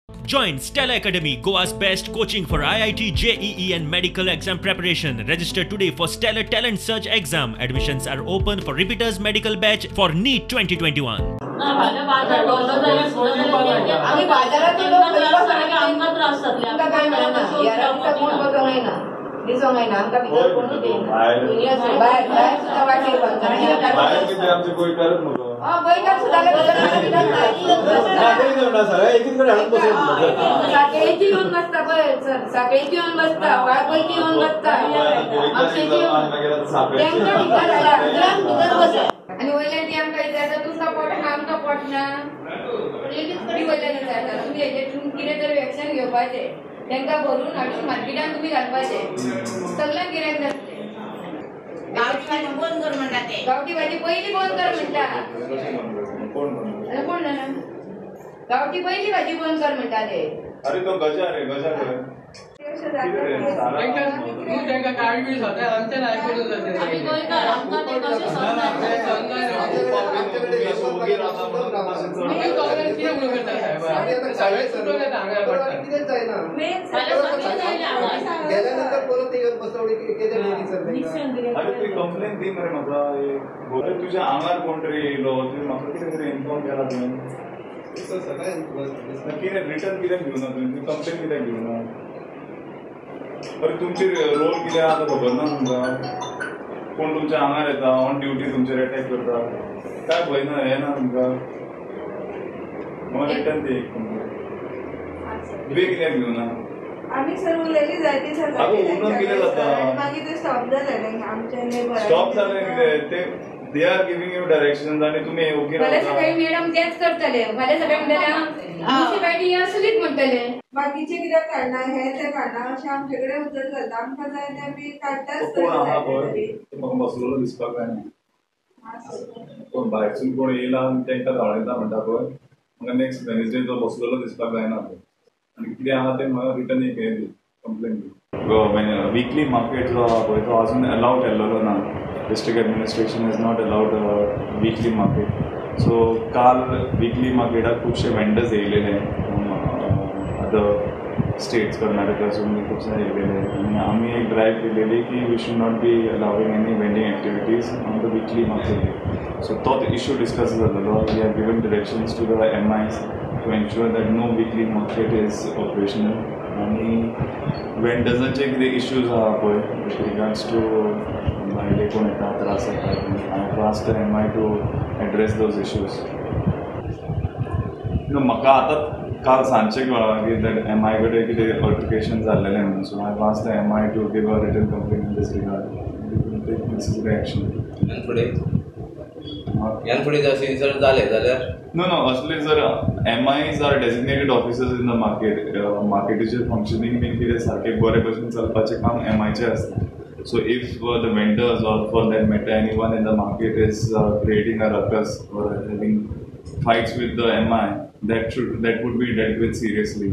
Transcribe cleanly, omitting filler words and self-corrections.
Join Stella Academy, Goa's best coaching for IIT, JEE and medical exam preparation. Register today for Stellar Talent Search exam. Admissions are open for repeaters medical batch for NEET 2021. आमी बाजारांतले लोक आमकां त्रास जातले. आमकां कांय मेळना, ह्या दिसा कोण वचोंक येना, दिसोंक येना आमकां, भितर कोणूच येना. भायर भायर सुद्दां वाटेर भायर कितें आमचे गोंयकारच मगो. हय, गोंयकार सुद्दां सगळ्या एकीच कडेन हाडून बसयता. साखळेची येवन बसता पळय सर, साखळेची येवन बसता, वाळपयची येवन बसता, म्हापशेची येवन, तेंकां भितर हाडा, भितर बसय. आनी वयल्यान ती आमकां विचारता, तुमकां पोट आहा आमकां पोट ना. ती वयल्यान विचारता, तुमी हेजेर कितें तरी एक्शन घेवपाचें, तेंकां भरून हाडून मार्केटान तुमी घालपाचें, सगल्यांक गिरायक जातलें. गांवठी भाजी बंद कर म्हणटा ते. गांवठी भाजी पयली बंद कर म्हणटा. कोण जाणा, गांवठी पयली भाजी बंद कर म्हणटा ते. अरे तो गजा रे, गजा रे. तांकां काळी बी स्वता आमचें आयकून जाता. आमी गोंयकार, आमकां ते कशें सहन जायना. तुमी काँग्रेस कितें म्हणून करता साहेबा? सगळें सुटून येता हांगा पडटा. कितेंच जायना. फाल्यां सगळें जायना हांगा. गेल्यानंतर परत ते येवन बसवडी कितें सर तांकां. अरे तुवें कंप्लेन दी मरे म्हाका. अरे तुज्या आंगार कोण तरी येयलो, तुवें म्हाका कितें तरी इन्फॉर्म केला तुवें? कितें रिटर्न कित्याक घेवना तुवें? तुवें कंप्लेन कित्याक घेवना? अरे तुमची रोल कितें आहा तो खबर ना तुमकां? कोण तुमच्या आंगार येता, ऑन ड्युटी तुमचेर अटॅक करता, काय भंय ना हें ना तुमकां? म्हाका रिटर्न दी एक कंप्लेन. तुवें कित्याक घेवना? आमी सर उलयली जायती आगो उलोवन कितें जाता? मागीर ते स्टॉप जालें आमचें. स्टॉप जालें कितें ते? They are giving you directions आनी तुमी ओगी फाल्यां रावता. सकाळी मॅडम तेच करतले, फाल्यां सकाळी म्हणटले म्युनिसिपालिटी असलीच म्हणटले. बाकीचे कित्याक काडना, हे ते काडना अशें आमचे कडेन उतर घालता. आमकां जाय ते आमी काडटाच. कोण आहा पळय तो म्हाका बसलेलो दिसपाक जायना. कोण भायरसून कोण येयला आनी तांकां धांवडायता म्हणटा पळय, म्हाका नेक्स्ट वेनसडे तो बसलेलो दिसपाक जायना पळय. आनी कितें आहा तें म्हाका रिटर्न एक हें दी, कंप्लेन दी. विकली मार्केट जो आहा पळय तो अजून अलाव केल्लो ना. District administration is not allowed weekly market. So काल विकली मार्केटाक खुबशे वेंडर्स येयलेले फ्रॉम अदर स्टेट्स, कर्नाटकासून खुबशे येयलेले आनी आमी एक ड्रायव्ह केलेली की we should not be allowing any vending activities on the weekly market. So तोच इशू डिस्कस जालेलो. We have given directions to the MIs to ensure that no weekly market is operational. आनी वेंडर्सांचे कितें issues आहा पळय with regards two भायले कोण येता, त्रास जाता, I have asked the MI to address those issues. म्हाका आतां काल सांजचें कळ्ळां की that M I कडेन कितें अल्टरकेशन जाल्लेलें म्हणून. So I have asked the MI to give a written complain in this regard, take necessary action. ह्यान फुडें, ह्यान फुडें जर अशें इन्सिडंट जालें जाल्यार? नो, असले जर MIs are designated officers in the market, मार्केटीचें functioning बीन कितें सारकें बरे भशेन चलपाचें काम एमआयचें आसता. So if the vendors or for that matter anyone in the market is creating a ruckus or having fights with the MI, that would be dealt with seriously.